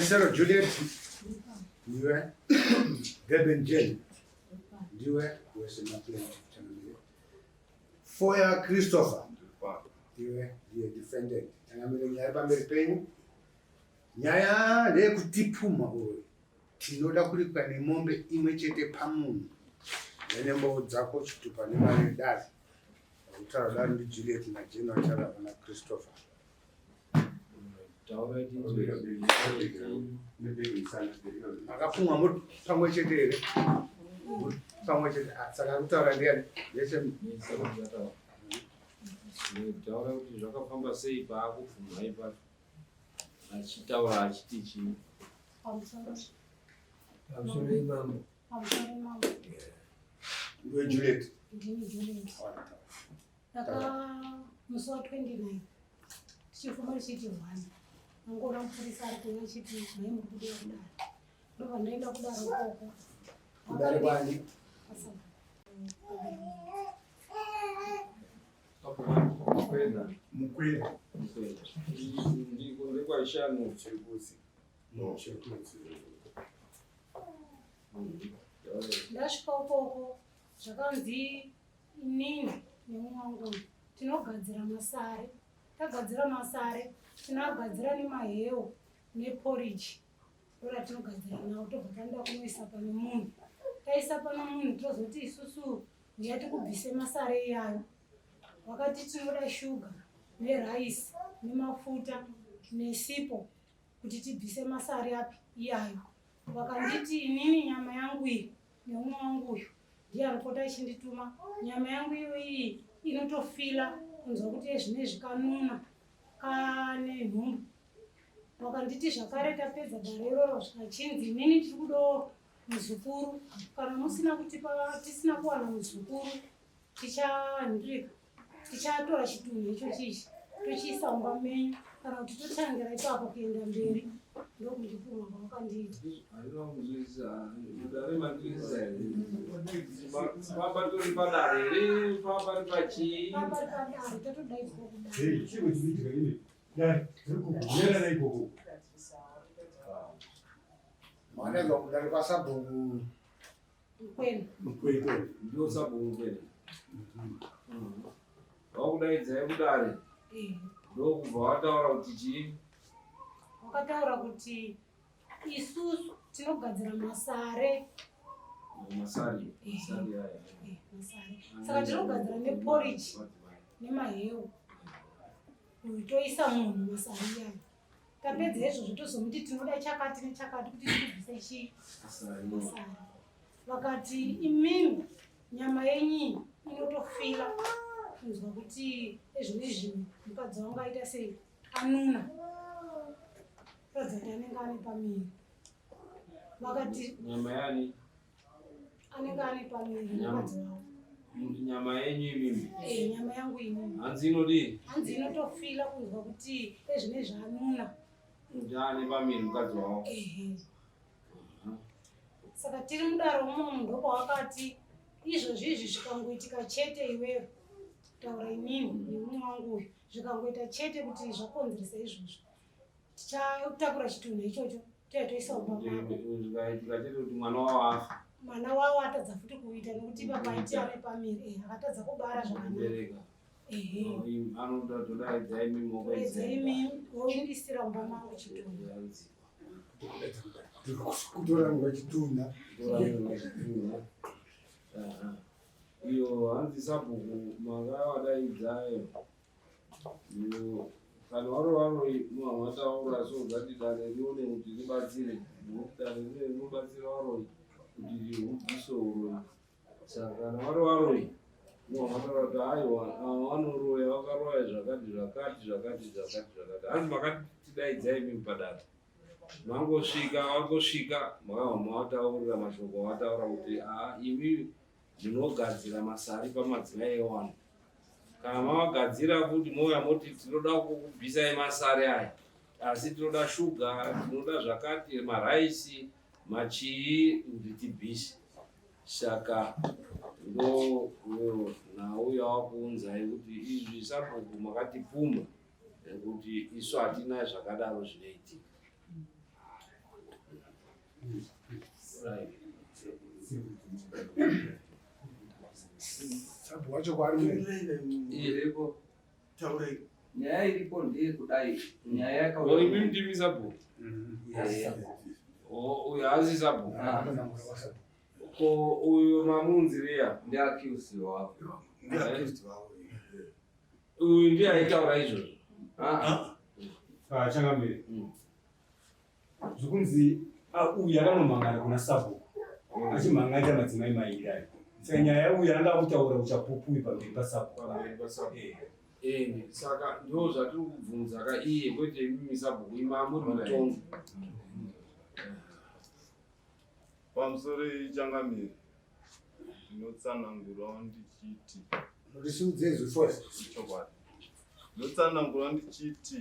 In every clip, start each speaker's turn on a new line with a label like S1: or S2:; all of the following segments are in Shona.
S1: Sarah Juliet ndiwe, Durban Jane ndiwe, wese maplaintiff changamire. Foya Christopher ndiwe, ndiye defendant changamire. Nyaya pamberi penyu, nyaya ndeyekutipumha uyu, tinoda kuripwa nemombe imwe chete pamunhu nembou dzako, chitupa nemari yedare. Kutaura dare ndiJuliet naJane, vataura pana Christopher. Makapfumwa muri pamwe chete here? Muri pamwe chete. Ah, saka kutaura ndiyani yese?
S2: Taura kuti zvakafamba sei paakupfumwa ipapo, achitaura achiti chii?
S3: Pamusoro.
S4: Pamusoro imambo.
S3: Pamusoro mambo.
S1: Ndiwe Juliet?
S3: Ndini Juliet. Ndaka musi wa 29 tichifuma tichiti 1, angoona mupurisa ari kuuya achiti, "Mai, muri kudiwa kudare." Ndobva ndaenda kudare ikoko.
S1: Kudare kwani?
S2: Mukwena.
S1: Mukwena.
S2: Ndiko ndekwaishanu.
S1: Chirikudzi, no, Chirikudzi.
S3: Ndasvika ukoko, zvakanzi inini nemumwe wangu uyu tinogadzira masare. Tagadzira masare, tinogadzira nemaheu neporiji, ndoratinogadzira nawo. Tobva taenda kunoisa pane munhu. Taisa pano munhu, tozoti isusu uya tikubvise masare iyayo. Wakati tinoda shuga neraisi nemafuta nesipo kuti tibvise masare api iyayo. Wakanditi inini nyama yangu iyi nemumwe wangu uyu ndiye anopota achindituma. Nyama yangu iyo iyi inotofila kunzwa kuti ezvinezvi kanuna kane nhumbu. Wakanditi zvakare tapedza dare iroro, zvikachinzi inini tiri kudawo muzukuru. Kana musina kutipa, tisina kuwana muzukuru, tichandirika, tichatora chitunhu icho chichi tochiisa mumba menyu, kana kuti totangira ipapo kuenda mberi. Ndokundipuma kwavakandiita.
S2: Handina kunzwisisa dare, manzwisisa here? Pamba tori padare here? Pamba ri pachii?
S3: Pamba ri padare, tatodaidzwa kudare.
S5: Chiko chinoitika ine dai tiri kugumerana ikoko.
S1: Mwanenga kudare kwasabhuku.
S3: Mukwena.
S5: Mukwena.
S2: Ndio sabhuku Mukwena vakudaidzai kudare?
S3: Eh.
S2: Ndokubva wataura kuti chii?
S3: Wakataura kuti isusu tinogadzira masare.
S2: Masari, masari aya.
S3: Eh, masare. Saka tinogadzira neporiji nemaheu, toisa munhu masari iyayo. Tapedza izvozvo, tozomuti tinoda chakati nechakati kuti tikubvise chii?
S2: Masari.
S3: Masari. Vakati imimi nyama yenyu inotofila kunzwa kuti ezvinezvi mukadzi wangu aita sei, anuna, kuratidza kuti anenge ane pamiri. Vakati
S2: Nyama yani?
S3: Anenge ane pamiri mukadzi wangu.
S2: Nyama yenyu imimi?
S3: Eh, nyama yangu inini.
S2: Hanzi inodii?
S3: Hanzi inotofila kunzwa kuti ezvinezvi anuna.
S2: Kuti ane pamiri mukadzi wavo.
S3: Ehe. Saka tiri mudaro umomu, ndopawakati izvozvi izvi zvikangoitika chete, iwewe taura inini nemumwe wangu uyu, zvikangoita chete kuti zvakonzeresa izvozvo, tichatakura chitunhu ichocho toya toisa mumba mako.
S2: Zvikaitika chete kuti mwana wavo afa.
S3: Mwana wavo atadza futi kuita, nekuti ipapo aiti ane pamiri, akatadza kubara zvakanaka.
S2: Kubereka.
S3: Ehe.
S2: Anoda todaidzai mimi.
S3: Kuedza imi woindisira mumba mangu chitunhu.
S1: Kutorangwa chitunha.
S2: Iyo hanzi sabhuku makavadaidzayo iyo, kana waro varoi mataura, so ngati dare rione kuti ribatsire, nokuti dare rine rinobatsira varoi kuti rihubvise uroi. Saka kana vari varoi, mataura kuti aiwa, ava vanoroya, vakaroya zvakati zvakati zvakati zvakati zvakati. Hanzi makatidaidzai imi padare, mangosvika, vangosvika, makabva mavataurira mashoko avataura kuti aa, imi munogadzira masari pamadzimai ewanhu. Kana mavagadzira futi, mouya moti tinoda kukubvisai masari aya, asi tinoda shuga, tinoda zvakati, maraisi, machii, kuti tibvise. Saka ndo nhau yavakuunzai kuti izvi sabhuku makatipfuma nekuti isu hatina zvakadaro zvinoitika.
S1: Wacho kwaari
S6: Iripo.
S7: Taurai.
S6: Nyaya iripo ndeyekudai. Nyaya yakauya.
S2: Imi ndimi sabhuku. Uyu haasi sabhuku. Ko uyu mamunzireya?
S6: Ndiaccused wavo.
S7: Ndiaccused wavo.
S2: Uyu ndiye aitaura izvozvo.
S5: Ah, changamire. Zvokunzi uyu akanomhangana kuna sabhuku achimhanganira madzimai mairi ayo. Saka nyaya uyu anga akutaura uchapupu uyu pamberi pasabhuku.
S2: Pamberi pasabhuku. Ende saka ndo zvatiri kubvunza ka iye kwete imimi sabhuku ima muri mutongi.
S8: Pamusoro ichangamire ndinotsanangurawo ndichiti
S1: Ndisiudze izwi first.
S8: Chokwadi. Ndinotsanangurawo ndichiti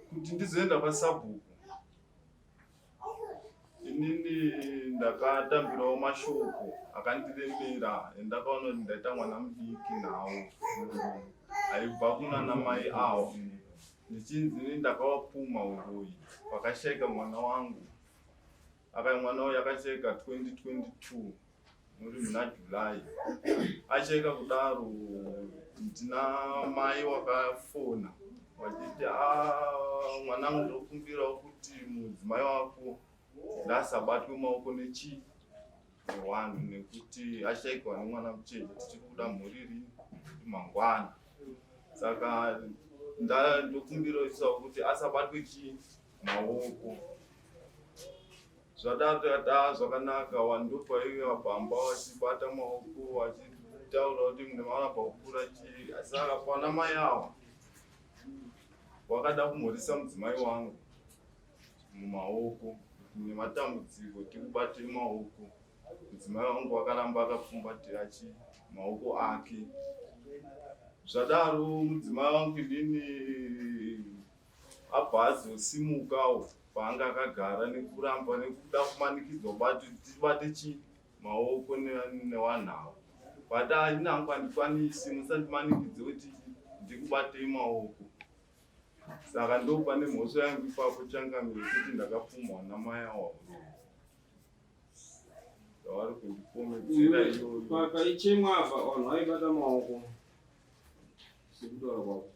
S8: kuti ndizoenda kwasabhuku inini ndakatambirawo mashoko akandiremera endakaona kuti ndaita mwana mudiki nawo aibva kunana mai awo ndichinzi ini ndakawapuma uroyi pakashaika mwana wangu aka mwana uyu akashaika 2022 muri muna July ashaika kudaro ndina mai wakafona wachiti ah, mwanangu ndokumbirawo kuti mudzimai wako ndaasabatwe maoko nechii newanhu nekuti ashaikwa nemwana mucheche tichiri kuda mhuri rini mangwana saka ndokumbirawo kuti asabatwe chii maoko zvadaro tikati ah zvakanaka vanhu ndopaiva pamba vachibata maoko vachitaura kuti mune mwana pakukura chii saka pana mai ava wakada kumhoresa mudzimai wangu mumaoko nematambudziko tikubate maoko mudzimai wangu wakaramba akapfumbatira chi maoko ake zvadaro mudzimai wangu inini abva azosimukawo paanga akagara nekuramba nekuda kumanikidzwa bati tibate chi maoko nevanhu ava but ini hangu handikwanisi musandimanikidze kuti ndikubatei maoko saka ndopane mhosva yangu ipapo changamire kuti ndakapumhwa namai awa zvavari kundipomedzera iyoyo
S2: Paichemwa apa vanhu vaibata maoko sekutaura kwako.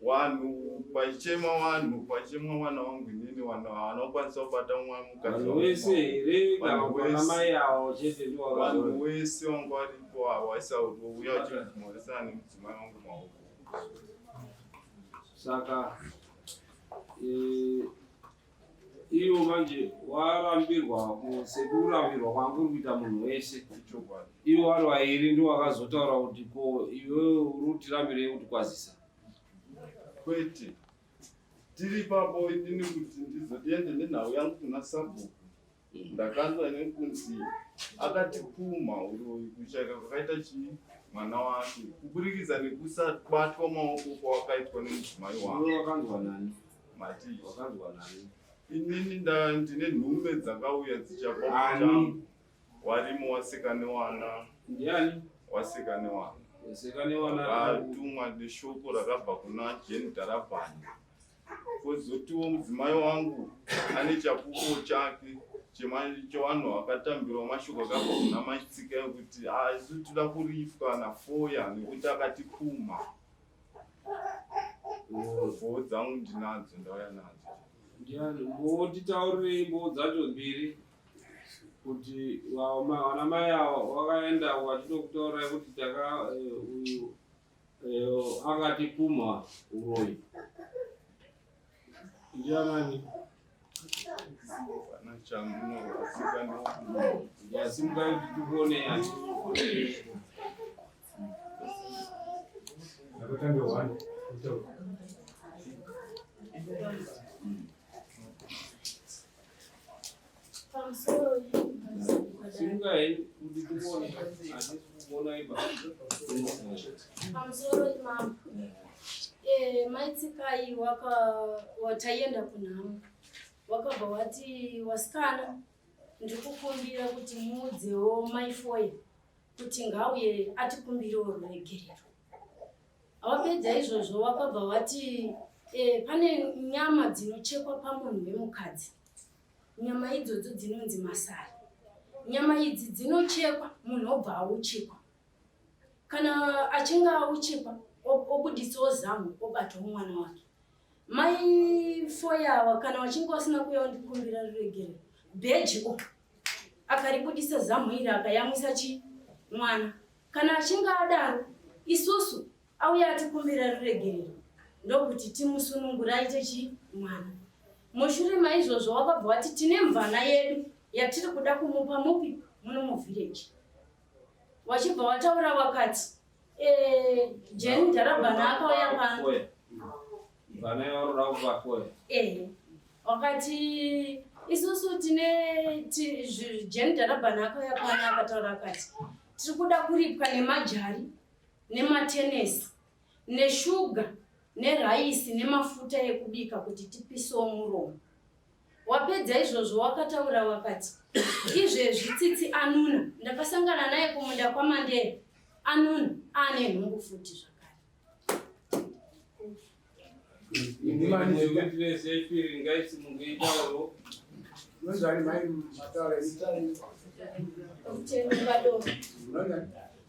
S8: Vanhu paichema vanhu paichemwa mwana wangu inini vanhu havana kukwanisa kubata mukadzi
S2: Vanhu wese here kana vana mai avo chete ndivo
S8: vanhu wese wangu varipo avo vaisauya vachimhoresana nemudzimai wangu maoko.
S2: Saka eh, iwo manje warambirwa sekurambirwa kwangu uri kuita munhu wese ivo vari vairi ndiwo vakazotaura kuti ko iwewe uri kutirambirei kuti kwazisa
S8: kwete tiri ipapo inini kuti ndizodiende nenhau yangu kuna sabhuku Ndakanzwa nekunzi akatipumha uroyi kushaika kwakaita chii mwana wake kuburikidza nekusabatwa maoko kwawakaitwa nemudzimai wake.
S2: Wakanzwa nani?
S8: Mati.
S2: Wakanzwa nani?
S8: Inini ndine nhume dzakauya dzichapa
S2: Ani?
S8: Warimo waseka newana.
S2: Ndiani?
S8: Waseka newana.
S2: Waseka newana.
S8: Akatumwa neshoko rakabva kuna Jane Darabani. Kozotiwo mudzimai wangu ane chapupu chake chevanhu vakatambirawo mashoko akabva kuna Maitsika ekuti ah, isu toda kuripwa naFoya nekuti akatipumha. Mboo dzangu ndinadzo, ndauya nadzo.
S2: Ndiani? Mboo titaurirei mboo dzacho mbiri kuti vana mai ava vakaenda vachitokutaurai kuti taka eh, uyu eh, akatipumha uroyi. Ndianani?
S8: Vana chamuno vasika ndo.
S2: Yasimukai kuti tikuone yani.
S5: Ndakatange one. Kutaura.
S9: Pamusoro
S2: Simukai kuti tikuone. Hatisi kukuonai ba.
S9: Pamusoro mambo. Eh, mai Tsikai waka wataienda kunhamo. Wakabva wati wasikana ndikukumbira kuti muudzewo mai Foye kuti ngauye atikumbirewo ruregerero. Wapedza izvozvo wakabva wati e, pane nyama dzinochekwa pamunhu wemukadzi. Nyama idzodzo dzinonzi masari. Nyama idzi dzinochekwa munhu obva auchikwa. Kana achinge auchikwa obuditsawo zamu obatawo mwana wake. Mai Foyawa kana vachinge vasina kuuya vandikumbira ruregerero, bheji o akaribudisa zamu iri akayamwisa chi mwana. Kana achinge adaro isusu auya atikumbira ruregerero ndokuti timusunungure aite chi mwana. Mushure maizvozvo wakabva wati tine mvana yedu yatiri kuda kumupa mupi muno muvillage. Wachibva wataura wakati eh, Jane Dharabhana akauya pano.
S2: Mvana yavari kuda kupa foya.
S9: Eh, wakati isusu tine Jane Dharabhana akauya pano akataura akati tiri kuda kuripwa nemajari nematenesi neshuga neraisi nemafuta ekubika kuti tipisewo muromo. Wapedza izvozvo wakataura wakati izvezvi Tsitsi anuna ndakasangana naye kumunda kwaMandere anuna aane nhumbu futi zvakare. Rutendo Kadoro.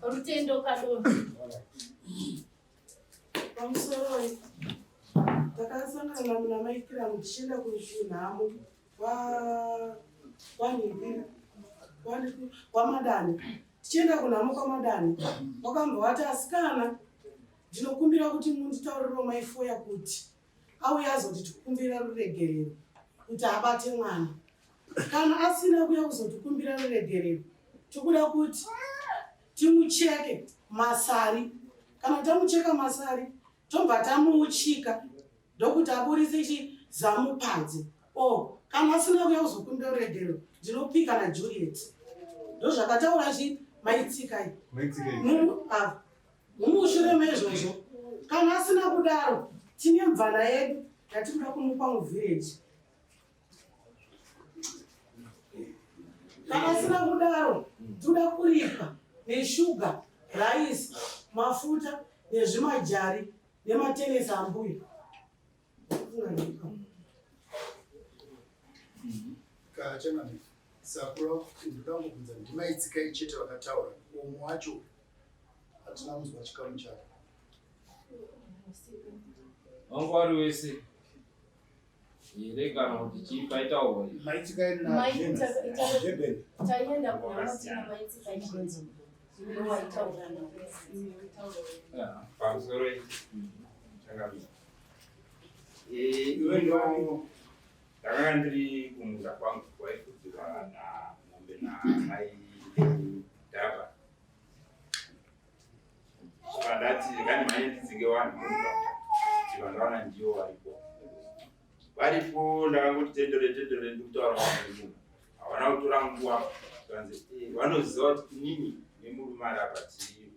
S9: Rutendo Kadoro.
S10: Pamusoroi, takasangana naMai Kiramu tichienda kunhamo kwanhingiri kwaMadani. Tichienda kunhamo kwaMadani, wakambwa wati asikana, ndinokumbira kuti munditaurirewo Mai Foya kuti auye azotikumbira ruregerero kuti abate mwana. Kana asina kuuya kuzotikumbira ruregerero, tikuda kuti timucheke masari. Kana tamucheka masari, tobva tamuuchika ndokuti aburitse chizamu panze. O kana asina kuuya kuzokumbira ruregerero, ndinopika naJuliet. Ndozvakataura chi Maitsikai. Mumushure meizvozvo, kana asina kudaro, tine mvana yedu yatinoda kumupa muvhireji. Kana asina kudaro, toda kuripa neshuga, raisi, mafuta nezvimajari nematenesi ambuya.
S1: Kachangamire, sakura ndoda kungobvunza ndiMaitsikai chete vakataura, umwe wacho hatina kunzwa chikamu chake.
S2: Wangu wari wese here kana kuti chii paitaurwa?
S1: Maitsikai naJeben.
S9: Taienda kunatina Maitsikai chete ndowaitaura navo.
S11: Pamusoro changamire, iwe ndo ndakanga ndiri kumunda kwangu kwaifudzirwa namombe namai Dhaba. Vandati kani mhanye ndidzinge vanhu mumba kuti vandawana ndivo varipo varipo. Ndakangoti tendere tendere ndikutaura vanhu vemunhu havana kutora nguva kanzi vanoziva kuti inini nemurume ari apa tiri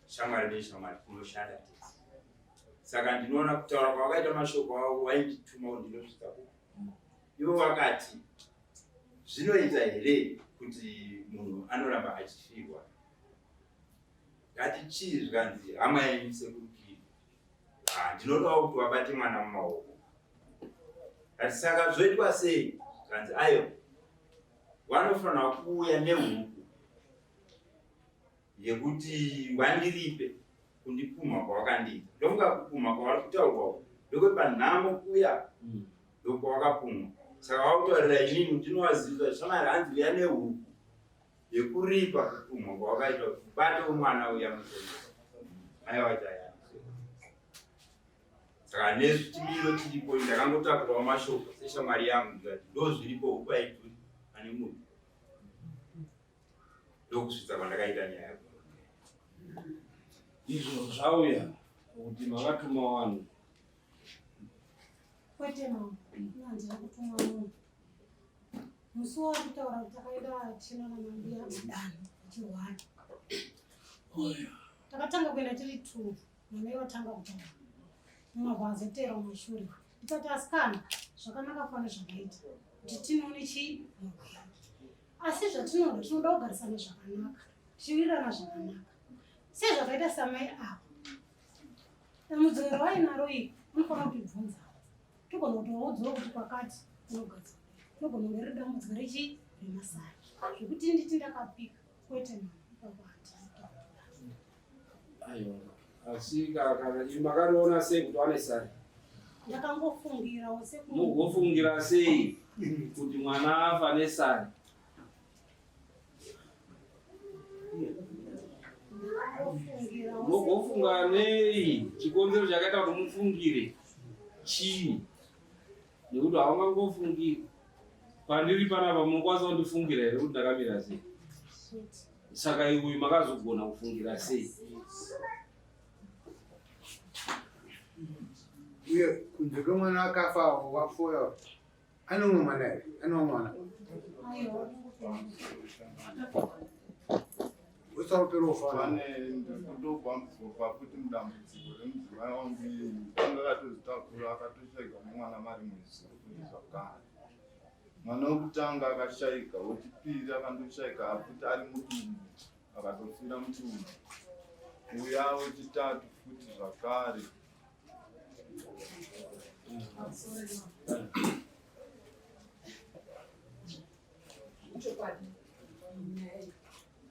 S11: shamwari neshamwari kunoshanda tese. Saka ndinoona kutaura kwavakaita mashoko avo vaindituma kuti ndinosvitsa ku ivo vakati zvinoita here kuti munhu anoramba achifirwa. Ngati chii zvikanzi hama yenyu sekurukiri ndinodawo kuti vabate mwana mumaoko. Kati saka zvoitwa sei? Zvikanzi ayo vanofanira kuuya nehuku yekuti vandiripe kundipumha kwavakandiita. Ndofunga kupumha kwavari kutaurwa ndokwepanhamo kuya ndokwavakapumwa. Saka vakutaurira inini ndinovaziva shamwari hanzi uya nehuku yekuripa kupumha kwavakaita kuti ubate mwana uya mutoto aiwa chaya. Saka nezvichimiro chiripo ndakangotakurawo mashoko seshamwari yangu ndikati ndo zviripo huku haidhuri ane munhu ndokusvitsa kwandakaita nyaya.
S2: Izvo zvauya kuti makatuma vanhu?
S3: Kwete mama, handina kutuma munhu. Musi wakutaura kuti takaenda tichinona mambuya Mudanho achirwara. Takatanga kuenda tiri two, namai vatanga kutaura. Mumabva azotera mumashure. Ndikati asikana, zvakanaka fana zvakaita kuti tinoone chii murwere. Asi zvatinoda, tinoda kugarisana zvakanaka, tichiwirirana zvakanaka. Sezvakaita samai ava. Dambudziko ravainaro iri, unofanira kutibvunza. Togona kutovaudzawo kuti kwakati kunogadzirwa. Tinogona kunge riri dambudziko rechi remasari. Zvekuti nditi ndakapika, kwete mama, ipapo handina kutaura.
S2: Aiwa. Asi kana imi makariona sei kuti wane sare?
S3: Ndakangofungirawo seku
S2: Mugofungira sei kuti mwana afa nesare? Mugofunga nei chikonzero chakaita kuti mufungire chii? Nekuti haungangofungiri. Pandiri panapa munokwanisa kundifungira here kuti ndakamira sei? Saka iwe makazogona kufungira sei?
S12: Uye kunze kwemwana akafa wafoya ane umwe mwana here? Ane umwe mwana?
S8: Pane ndikutobva futi mudambudziko remudzimai wangu iyeye anga akatozvitakura akatoshaika nemwana marimwe zuro futi zvakare mwana wekutanga akashaika wechipiri akandoshaika futi ari mudumbu akatofira mudumbu uya wechitatu futi zvakare.
S10: Chokwadi nyaya iyi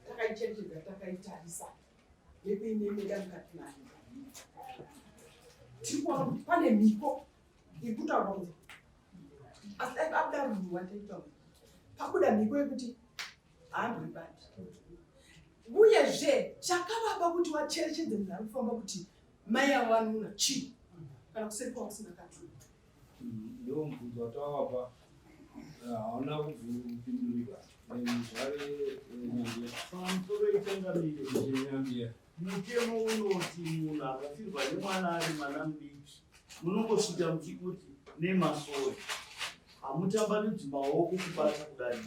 S10: takaicherechedza takaitarisa nekuinemeda mukati mayo. Tiri kuona kuti pane mhiko iri kutaurwa kunzi asi dai pabuda ruwa taitaura pabuda mhiko yekuti haandoribati uyezve chakavapa kuti wacherechedze munhu ari kufamba kuti mai avo vanuna chii kana kuseri kwavo kusina katuni
S2: Ndiwo mubvunzo watawapa hauna kupindurika. Muzvare Nyambiya.
S13: Pamusoro ichangamire.
S2: Nyambiya.
S13: Mutemo unoti munhu akafirwa nemwana ari mwana mudiki munongosvika muchikuti nemasori hamutambanudzi maoko kubata kudai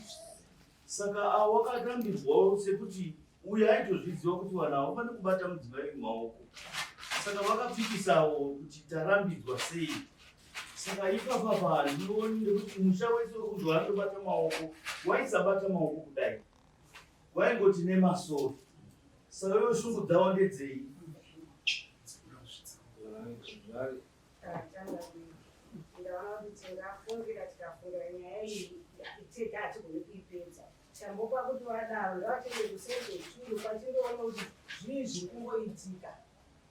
S13: saka avo wakatambirwawo sekuti uyu aitozviziva kuti vanhu havafaniri kubata mudzimai mumaoko saka vakapikisawo kuti tarambidzwa sei saka ipapa pandioni nekuti musha wese wekunzi vanotobata maoko waisabata maoko kudai waingoti nemasoro saka ivo shungu dzavo ndedzei.
S14: Ndaona kuti tingafungira tikafungira nyaya iyi tega hatigoni kuipedza. Tambopa kuti wadaro ngavatende kuseri kwechuru kwatindoona kuti zvii zviri kumboitika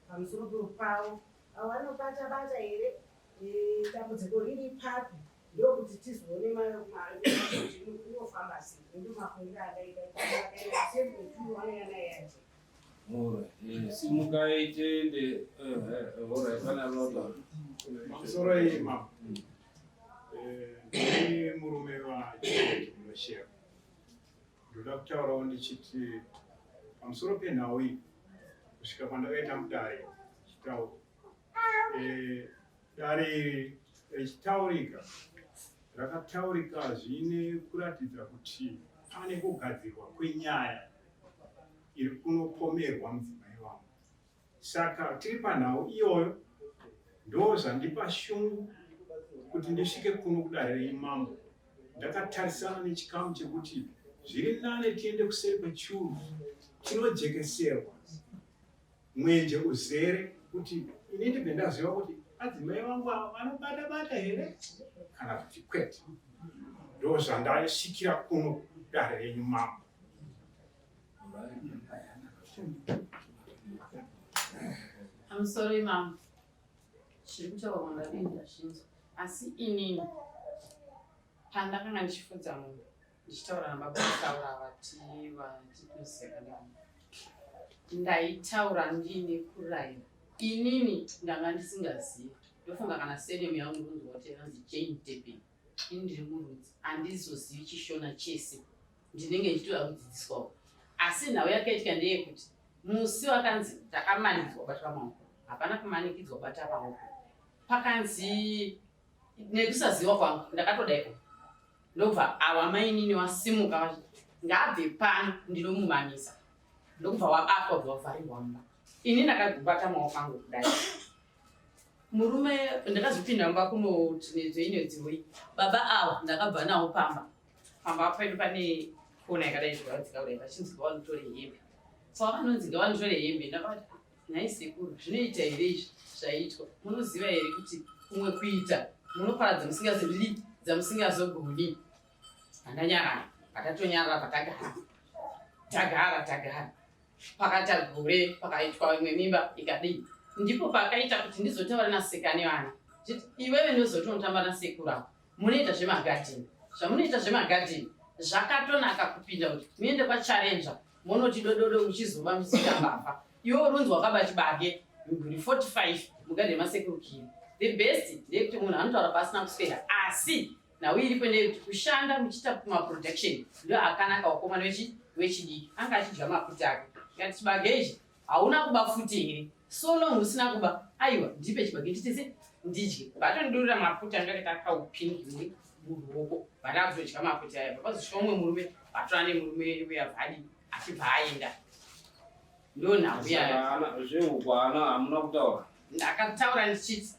S14: pamusoro pavo. Avo vanobata bata here dambudziko riri papi ndokuti tizoone kuti inofamba sei. Ndomafungiro andaita kuti kuseri kwechuru vanouya naye yaje.
S2: Alright, simukai tiende. Alright, pane anoda.
S15: Pamusoro iyi mama. Ndiri murume waChiredzo Munoshera. Ndoda kutaurawo ndichiti pamusoro penhau iyi kusvika kwandakaita mudare chitaura. Dare iri richitaurika rakataurika zvine kuratidza kuti pane kugadzirwa kwenyaya iri kunopomerwa mudzimai wangu. Saka tiri panhau iyoyo ndozvandipa shungu kuti ndisvike kuno kudare renyu mambo ndakatarisana nechikamu chekuti zviri nane tiende kuseri kwechuru tinojekeserwa mwenje uzere kuti ini ndibve ndaziva kuti adzimai vangu ava vanobata bata here kana kuti kwete. Ndozvandasvikira kuno kudare renyu mambo.
S16: I'm sorry mambo, zviri kutaurwa ndadii ndazvinzwa, asi inini pandakanga ndichifudza mombe ndichitaura nababa vataura vati vatinoseka ndani, ndaitaura ndiine kurayira. Inini ndanga ndisingazivi, ndofunga kana surname yangu ndonzwa kuti yanzi Jane Durban. Ini ndiri murudzi, handizozivi chiShona chese, ndinenge ndichitoda kudzidziswawo. Asi nhau yakaitika ndeyekuti musi wakanzi ndakamanikidzwa kubata maoko, hapana kumanikidzwa kubata maoko, pakanzi nekusaziva kwangu ndakatodaiko, ndobva awa mainini wasimuka vachiti ngaabve pano ndinomumamisa, ndokubva wabatwa bva wavharirwa mumba. Ini ndakabata maoko angu kudai, murume ndakazopinda mumba kunoti nedzoinedziwoi baba ava ndakabva navo pamba. Pamba pedu pane kona yakadai zvakadzika kudai, vachinzi ngavanotore hembe. Pavanonzi ngavanotore hembe, ndakavati nhai sekuru, zvinoita here izvi zvaitwa? Munoziva here kuti kumwe kuita munoparadza musingazodii dzamusingazogoni? Handanyarara, patatonyarara patagara tagara tagara. Pakaita gore pakaitwa imwe mimba ikadii, ndipo pakaita kuti ndizotaura nasekane vana chiti iwewe ndozoti unotamba nasekuru ako munoita zvemagadheni, zvamunoita zvemagadheni zvakatonaka kupinda kuti muende kwaCharenzva monoti dododo uchizoba muchizoita mbavha, iwe urunzi wakaba chibage miguri 45 mugadheni masekuru Kiri. The best ndeyekuti munhu anotaura pasina kuswera, asi nhau iripo ndeyekuti kushanda muchiita maproduction ndo akanaka. Wakomana wechidiki anga achidya maputi ake, ngati chibage ichi hauna kuba futi here? So long usina kuba, aiwa, ndipe chibage nditese ndidye. Vatondidurira maputi anga akaita kaupingi muruoko, vada kutodya maputi aya. Papazosvika umwe murume, vatora nemurume uya vhadi achibva aenda, ndo nhau yayo.
S2: Zvehuku haana hamuna kutaura?
S16: Ndakataura ndichiti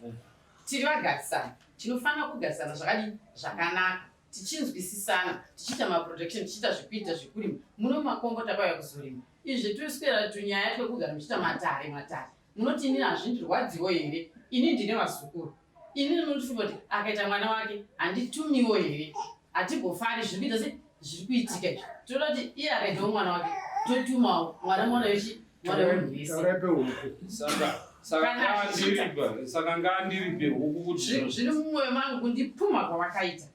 S16: tiri vagarisana, tinofanira kugarisana zvakadii zvakanaka, tichinzwisisana, tichiita maprotection, tichiita zvekuita zvekurima muno makombo. Takauya kuzorima izvi, toswera tunyaya twekugara muchiita matare matare. Munoti inini hazvindirwadziwo here? Ini ndine vazukuru. Inini munotifunga kuti akaita mwana wake handitumiwo here? Hatimbofari zviri kuita se zviri kuitika izvi. Toda kuti iye akaitawo mwana wake totumawo mwana, mwana wechi mwana wemunhu wese.
S12: Taurai pehuku.
S2: Saka
S16: Kana achiita.
S2: ngaandiripe, saka ngaandiripe huku kuti
S16: Zviri mumwoyo mangu kundipumha kwavakaita.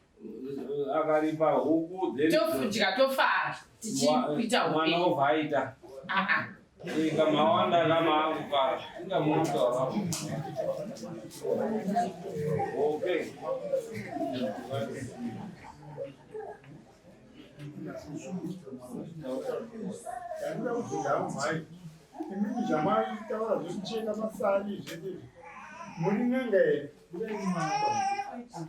S2: Akaripa huku then
S16: Tofudya, tofara, tichiita
S2: mwana
S16: upenyu.
S2: obva aita
S16: Ah, ah.
S2: Inga mawanda kama akufara inga munotaura. Okay.
S15: Ndakuda kubvunza hangu mhai, imimi zvamaitaura zvekucheka masari zvese izvi, muri n'anga here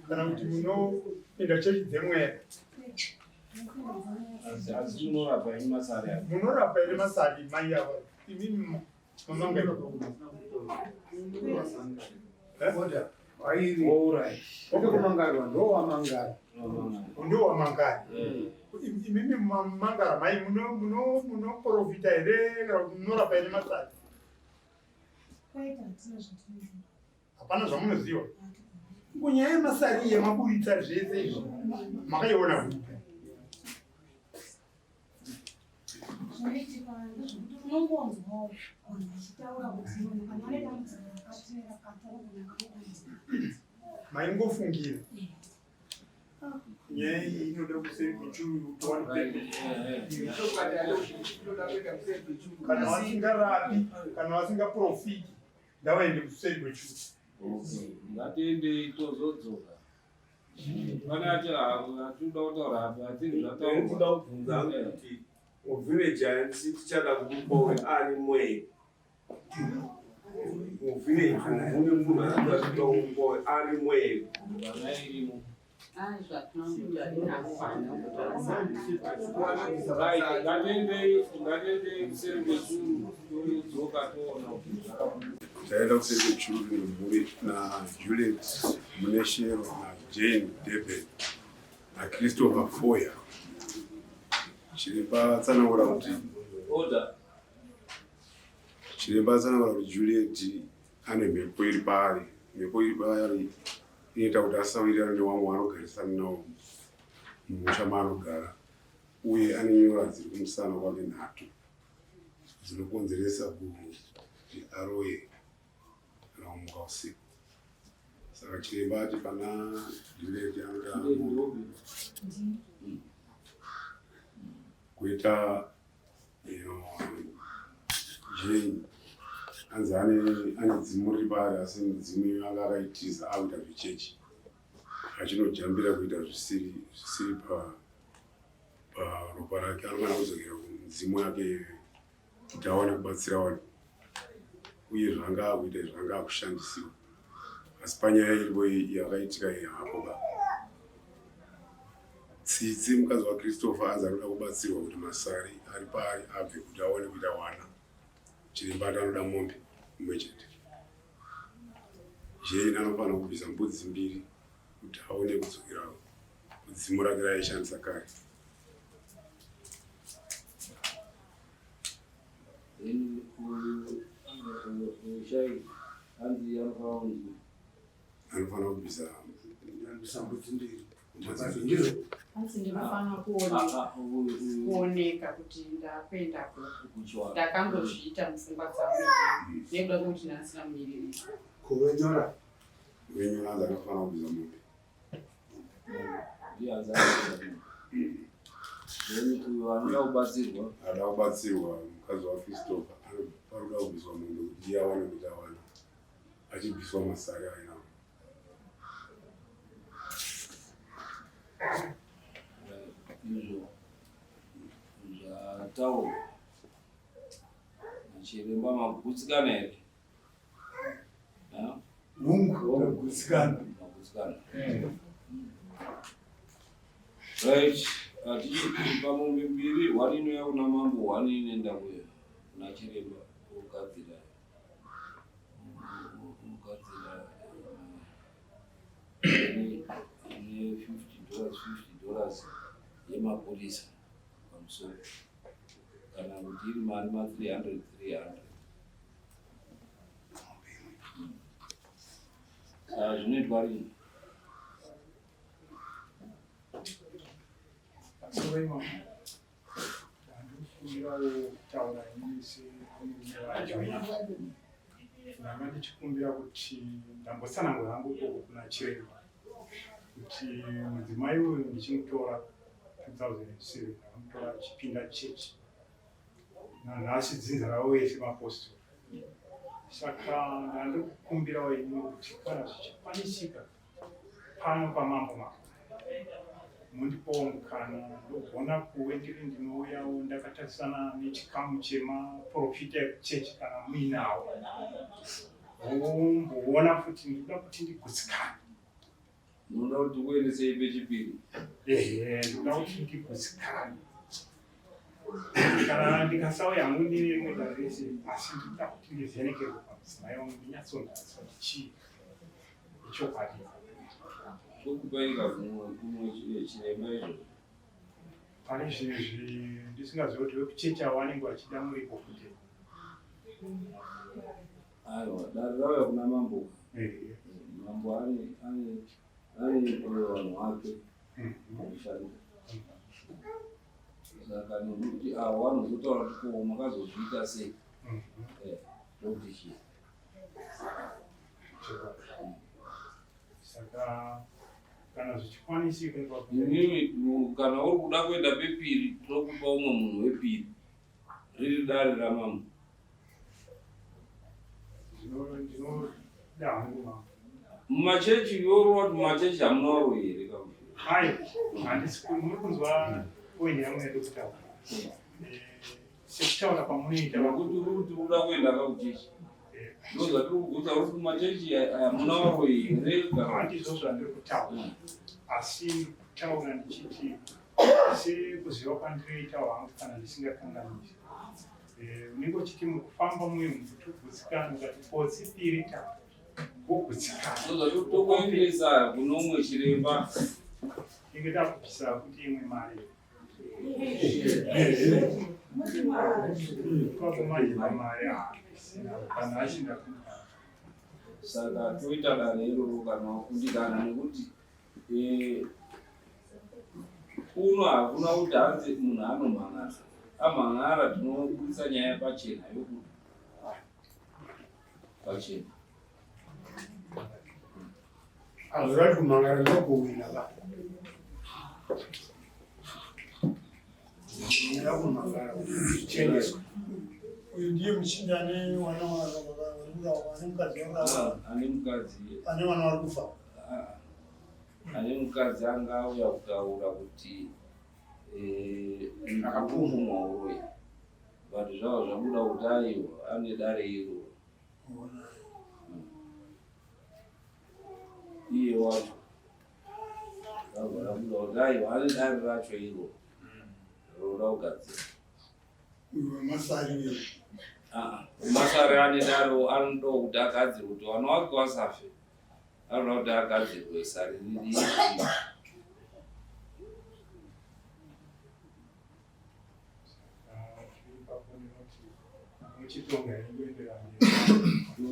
S15: kana kuti munoenda chechi dzemweya?
S2: Asi munorapa ini masari aya?
S15: Munorapa here masari, mai ava, imimi mamanga?
S12: Order. Vairi.
S2: Alright.
S12: Wekumangarwa ndowamangara.
S15: Ndowamangara. Imimi mamangara mai, munoprofita here kana kuti munorapa here masari?
S3: Kwaita hatina zvatinoziva.
S15: Hapana zvamunoziva kunyaya yemasari yemaburitsa zvese izvi, makaiona kupi?
S3: Zvinoitika ndezvekuti unongonzwawo vanhu vachitaura kuti munhu kana ane dambudziko rakati nerakati anogona kane dambudziko.
S15: Maingofungira. Nyaya iyi inoda kuseri kwechuru. Kana vasingarapi, kana vasingaprofiti, ngavaende kuseri kwechuru.
S2: Okay. Ngatiendei, tozodzoka. Pane ati hatinoda kutaura apa atini.
S17: Ndinoda kubvunza hangu kuti muvillage handisi tichada kumubowe arimo here muvillage? Mune munhu anoda kuda kumubowe arimo here?
S2: Vana irimo. Right, ngatiendei, ngatiendei kuseri kwechuru, todzoka toona kuti zvakabuda.
S18: Taenda kuseri kwechuru nemhuri naJuliet Muneshero, naJane Durban, naChristopher Foya. Chiremba atsanangura kuti
S2: Order.
S18: Chiremba atsanangura kuti Juliet ane mhepo iri paari. Mhepo iri paari inoita kuti asawirirana nevamwe vaanogarisana navo mumusha maanogara, uye ane nyora dziri kumusana kwake nhatu dzinokonzeresa kuti aroye kana kumuka usiku. Saka chiremba ati pana Juliet anoda mombe, kuita iyo Jane anzi ane dzimu riri paari, asi mudzimu iyo anga akaitiza akuita zvechechi, achinojambira kuita zvisiri paropa rake. Anofanira kudzokera kumudzimu yake iyoyo kuti awane kubatsira vanhu, uye zvanga akuita izvi zvanga akushandisiwa. Asi panyaya iripo iyi yakaitika iyi hapo ka Tsitsi, mukadzi waChristopher, anzi anoda kubatsirwa kuti masari ari paari abve kuti awane kuita wana. Chiremba ati anoda mombe imwe chete. Jane anofanira kubvisa mbudzi mbiri kuti aone kudzokera kudzimu rake raaishandisa kare.
S2: Then uyu ushai hanzi anofanira kunzi
S18: Anofanira kubvisa
S12: Kubvisa mbudzi mbiri.
S16: Hanzi ndinofanira kuoneka kuti ndakuenda kupi. Ndakangozviita mupfungwa dzangu nekuda kwekuti ndandisina mumiriri.
S12: Kuvenyora.
S18: Venyora hanzi akafanira kubvisa mombe.
S2: Ndiye hanzi akabvisa mombe. Then uyo anoda kubatsirwa.
S18: Anoda kubatsirwa mukadzi waChristopher anoda kubviswa mombe kuti iye awane kuti awana achibviswa masari ainawo.
S2: Izvo zvataurwa nachiremba magutsikana here?
S1: Hungu, ndagutsikana.
S2: Magutsikana. Right, atichipa mombe mbiri, one inouya kuna mambo, one inoenda kuna chiremba ogadzira ogadzira ne $50 $50 yemapurisa pamusoro kana kuti iri mari ma 300 300. Saka zvinoitwa rini?
S15: Pamusoro imamo ndandikumbirawo kutaura ini semurume wacho. Ndanga ndichikumbira kuti ndambotsanangura hangu ikoko kuna chiremba kuti mudzimai uyu ndichimutora 2007 ndakamutora achipinda chechi nanhasi dzinza ravo vese mapostori. Saka ndandikukumbirawo ini kuti kana zvichikwanisika pano pamambo mako mundipowo mukana ndogona kuve ndiri ndinouyawo ndakatarisana nechikamu chemaprofita ekuchechi kana muinawo womboona futi ndinoda kuti ndigutsikane.
S2: Unoda kuti tikuendesei pechipiri?
S15: Ehe, ndinoda kuti ndigutsikane. Kana ndikasauya hangu ndine rimwe dare rese, asi ndinoda kuti ndivhenekerwe pamudzimai wangu ndinyatsonzwisisa kuti chii ichokwadi.
S2: Tokupai kumwe chiremba izvozvo.
S15: Pane zvinhu ndisingazivi kuti vekuchechi avo vanenge vachida muripo futi.
S2: Aiwa, dare rauya kuna mambo. Mambo ane ane ane vanhu vake anoshanda. Saka nekuti avo vanozotaura kuti ko makazozviita sei? Ndokuti chii?
S15: Saka kana zvichikwanisika ipapo.
S2: Inini kana uri kuda kuenda pepiri tokupa umwe munhu wepiri. Riri dare ramambo.
S15: Ndinoda hangu mambo.
S2: Mumachechi iwe wati mumachechi hamuna varoyi here kama?
S15: Hai, handisi muri kunzwa point yangu yandiri kutaura. Sekutaura kwamunoita
S2: Nokuti uri kuti uda kuenda kakuchechi. Ndozvatiri kugutsa uri kumachechi hamuna varoyi here kana?
S15: Handizvo zvandiri kutaura. Asi kutaura ndichiti sekuziva kwandinoita hangu kana ndisingakanganisi. Unenge uchiti mukufamba muye mukuti ugutsikane ukati potsi piri ta wogutsikana.
S2: Ndozvatiri tokuendesa kuno umwe chiremba.
S15: Tinge takubvisa kuti imwe mari. Ipapo manje pamari haisina kana asina kuda.
S2: Saka toita dare iroro kana wakundikana nekuti kuno hakuna kuti hanzi munhu anomhan'ara. Amhan'ara tinobudisa nyaya pachena yokuti pachena.
S12: Hazvirati kumhan'ara ndokuwina ba. Ndinoda kumhan'ara kuti zvicheneswe.
S1: Uyu ndiye muchinda ane vana vari ane mukadzi wakafa.
S2: Ane mukadzi.
S1: Ane vana vari kufa.
S2: Ane mukadzi anga auya kutaura kuti akapumhwa uroyi. But zvava zvabuda kuti aiwa ane dare iro. Iye wacho. Zvabva zvabuda kuti aiwa ane dare racho iro. Roda kugadzira.
S1: Uyu wemasari uyu.
S2: Masari ane dare anoda kuti agadzirwe kuti vana vake vasafe. Anoda kuti agadzirwe sari riri.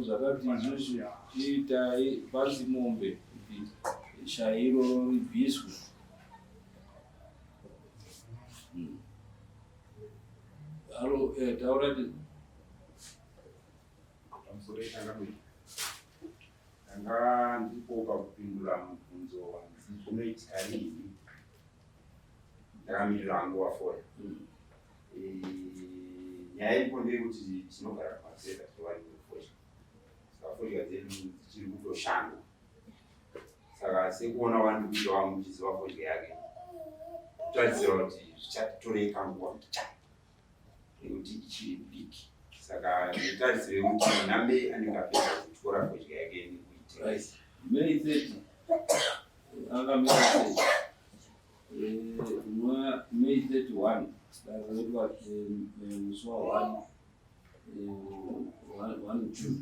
S2: Zvakati izvozvi chiitai pasi mombe kuti shayi iroro ribviswe. Eh, taura ti
S11: Pamusoro changamire. Ndanga ndiripo pakupindura mubvunzo wanzi kunoitika riini. Ndakamirira hangu wafoya. Eh, nyaya iripo ndeyekuti tinogara kumaseta tiri kufodya. Saka fodya dzedu dzichiri kutoshandwa. Saka sekuona wandikuita wangu uchiziva fodya yake. Kutarisira kuti zvichatitorei kanguva mbichana nekuti ichiri diki. Saka ndinotarisira kuti Nambe anenge apedza kutyora fodya yake nekuitengesa.
S2: Right. May 30. Akamira sei? Eh, mwa May 31 dare roitwa eh, eh, musi wa 1 1 June.